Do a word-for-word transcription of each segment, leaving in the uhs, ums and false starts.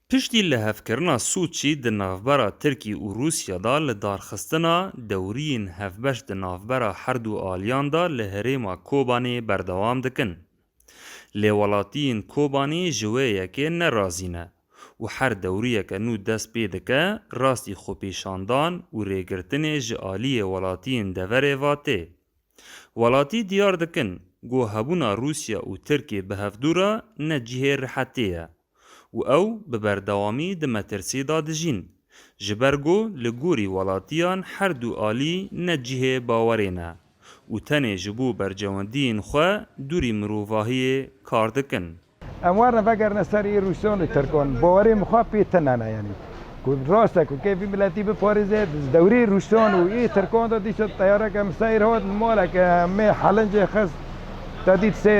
Piştî lihevkirina Sûçî di navbera Tirkî û Rûsya de li darxistina dewriyên hevbeş di navbera her du aliyan de li herêma Kobanê berdewam dikin. Lê welatiyên Kobanê ji wê yekê ne razî ne û her dewriyeke nû dest pê dike rastî xwepêşandan û rêgirtinê ji aliyê welatiyên deverê ve tê. Welatî diyar dikin ku hebûna Rûsya û Tirkiyê bi hevdû re ne cihê rihetê ye û ew bi berdewamî di metirsî de dijîn, ji ber ku li gorî welatiyan her du alî ne cihê bawerê ne û tenê ji bo berjewendiyên xwe dûrî mirovahiyê kar dikin. Em warine vegerine ser ê Rûsan û Tirkan. Bawerê min xwe pê tune ne, yanî. Ku rast e ku kê vî miletî biparêze, dewrê Rûsan û ê Tirkan de dîsa teyareke miseyr hat, li maleke me helincê xist. Te dît sê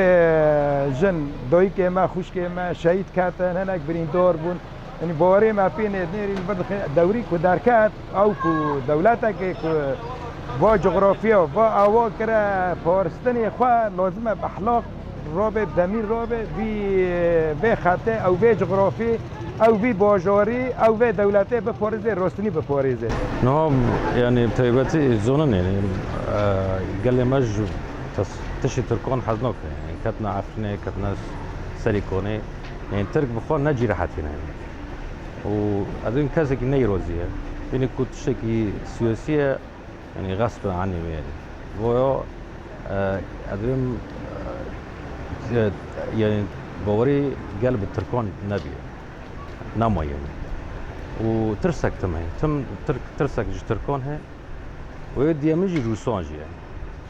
jin, dayikê me, xwişkê me şehîd ketin, hinek birîndar bûn. Yanî bawerê me pê nê, nêrî li vir dixê dewrî ku derket, ew ku dewletekê ku va coxrafiya, va awa kire paristinê xwe, lazim e bi ehlaq rabe, bi demîr rabe, vî, vê xetê, ew vê coxrafî, ew vî bajarî, ew vê dewletê biparêze, rostinî biparêze. Niha, yanî, taybetî zonin, yanî, e, gelê me ji tes-, tiştê Tirkan hez nake. Yanî, ketine Efrînê, ketine Serîkonê. Yanî, Tirk bi xwe ne cî rehetî ne, yanî. Û ez dibînim kesekî neyê rozî ye. Bînî ku tiştekî siyasî ye, yanî, xesp e anî wê, yanî. Boya, e, ez dibînim, e, e, yanî, bawerî gel bi Tirkan nebî. Nemaye. Û tirsek tim heye. Tim, Tirk, tirsek ji Tirkan heye. Û yê diyemîn jî Rûsan jî ye.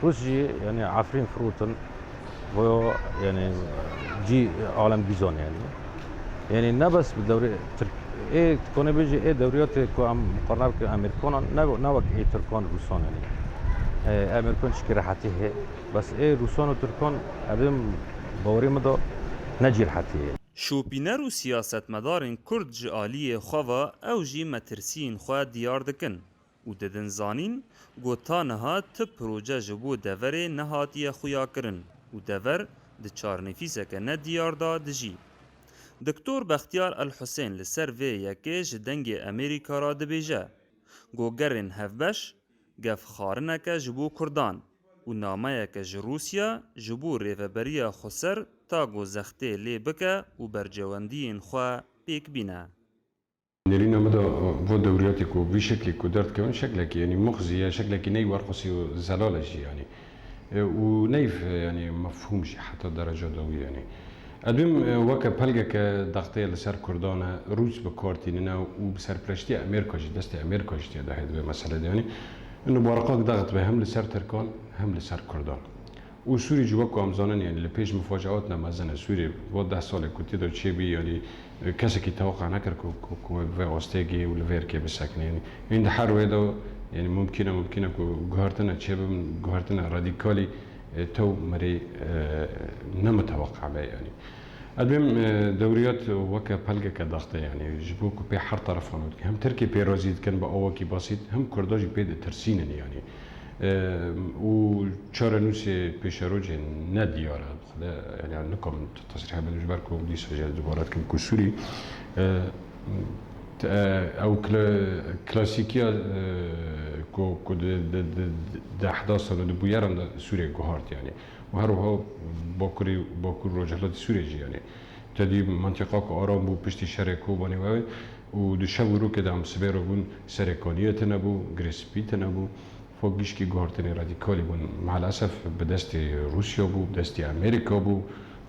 Rûs jî, yanî, Efrîn firotin. Voyo, yanî, cî alemgîzan, yanî. Yanî, ne bes bi dewrê Tirk, ê, konê bêjî, ê dewriyatê ku em muqarene bikin Amerîkanan, ne, ne wek ê Tirkan Rûsan, yanî. Ê, Amerîkan çikî rehetî heye. Bes ê Rûsan û Tirkan, ez dibînim bawerî min de ne cî rehetî heye. Şopîner û siyasetmedarên Kurd ji aliyê xwe ve ew jî metirsiyên xwe diyar dikin û didin zanîn ku ta niha ti proje ji bo deverê nehatiye xuyakirin û dever di çarnivîseke nediyar de dijî. Doktor Bextiyar El Husên li ser vê yekê ji Dengê Amerîka re dibêje, Gogerên hevbeş, gevxarineke ji bo Kurdan û nameyeke ji Rûsya ji bo rêveberiya xweser ta ku zextê lê bike û bercewendiyên xwe pêk bîne. Nêrîna min de vo dewriyatê ku vî şeklê ku derdikevin şeklekî, yanî muxzî ye, şeklekî ney werqusî û zelal e jî, yanî. E, û neyf, e, yanî mefhûm jî heta dereca dawî, yanî. Ez dibînim, e, weke pelgeke dexteye li ser Kurdan e, Rûs bi kar tînine û bi serpireştiya Amerîka jî, destê Amerîka jî tê de heye di vê meselê de, yanî. Ino bariqak dext be hem li ser Tirkan hem li ser Kurdan. Û Sûrî jî wek ku em zanin, yanî li pêş mifaceat ne mezin e. Sûrî vo deh salê ku tê de çêbî, yanî, e, kesekî teweqa nekir ku, ku, ku bi vê astê gê û li vê rikê bisekine. Yanî, hîn di her wê de, yanî, mumkîn e, mumkîn e ku guhertine çêbin, guhertine radîkalî, e, tew mirê, e, nemiteweqa be, yanî. Ez dibêm, e, dewriyat weke pelgeke daxte, yanî, ji bo ku pê her terefan dike. Hem Tirkê pê razî dikin bi awakî basît, hem Kurda jî pê ditirsînin, yanî. E, û çarenûsê pêşerojê ne diyar e. Xwede, yanî, nikom tesrîh bidim ji ber ku dîsa jî ez dubare dikim ku Sûrî, e, te-, ew kla-, klasîkiya, e, ku, ku di, di, di, di hehda sal û di bûyeran de Sûriyê guhart, yanî. Û her wiha Bakurê, Bakur Rojhilatê Sûriyê jî, yanî. Te dî mentiqak aram bû piştî şerê Kobanê we û di şev û rokê de em sibê re bûn Serêkaniyê tune bû, Girê Spî tune bû. Fok gişkî guhartinê radîkalî bûn. Maalesef bi destê Rûsya bû, bi destê Amerîka bû,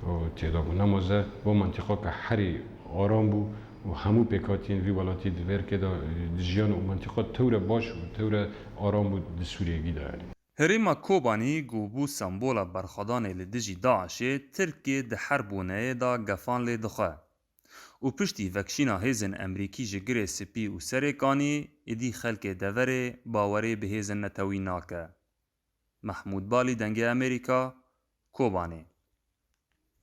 û têda bû. Nemaze bo mentiqaka herî aram bû û hemû pêkhatiyên vî welatî di vê rikê de, e, dijiyan û mentiqa tewre baş û tewre aram bû di Sûriyegî de, yanî. Herêma Kobanî ku bû sembola berxwedanê li dijî DAIŞê, Tirkê di her boneyê de gefan lê dixwe û piştî vekşîna hêzên Emerîkî ji Girê Spî û Serêkanî, êdî xelkê deverê bawerê bi hêzên netewî nake. Mehmûd Balî, Dengê Amerîka, Kobanê.